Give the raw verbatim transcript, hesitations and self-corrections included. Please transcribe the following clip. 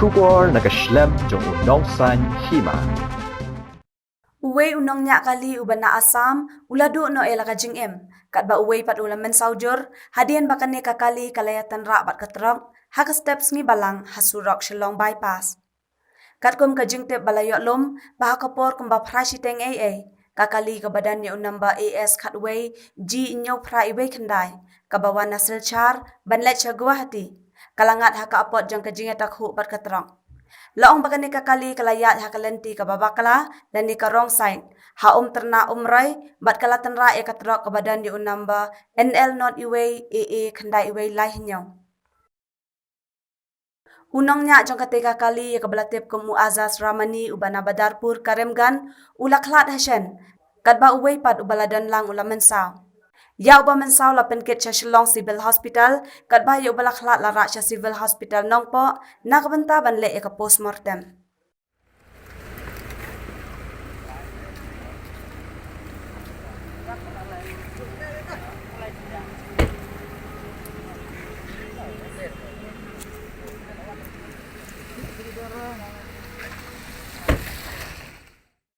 Khubor na ka shlem jong u nongsan hima. Uwei u nongñiah kali uba na Assam u la duh noh ïa la ka jingim, katba uwei pat u la mynsaw jur hadien ba kane ka kali ka la ïa tynrah bad ka trok ha ka step sngi balang ha surok Shillong Bypass. Katkum ka jingtip ba la ïoh lum ba ha ka por kumba phra shiteng ei ei, ka kali kaba don ïa u number A S khatwei G hynñiew phra iwei khyndai, kaba wan na Silchar ban leit sha Guwahati, ka la ngat ha ka apot jong ka jingïatakhuh bad ka trok. La ong ba kane ka kali ka la ïaid ha ka lynti kaba bakla lane ka wrong side, ha Umtyrna Umroi, bad ka la tynrah ïa ka trok kaba don ïa u number N L not iwei A A khyndai iwei lai hynñiew. U nongñiah jong kata ka kali ïa kaba la tip kum u Azaz Rahmani uba na Badarpur Karimganj, u la khlad ha shen, katba uwei pat uba la don lang u la mynsaw. Ïa uba mynsaw la pynkit sha Shillong Civil Hospital, katba ïa uba la khlad la rah sha Civil Hospital Nongpoh na ka bynta ban leh ïa ka postmortem.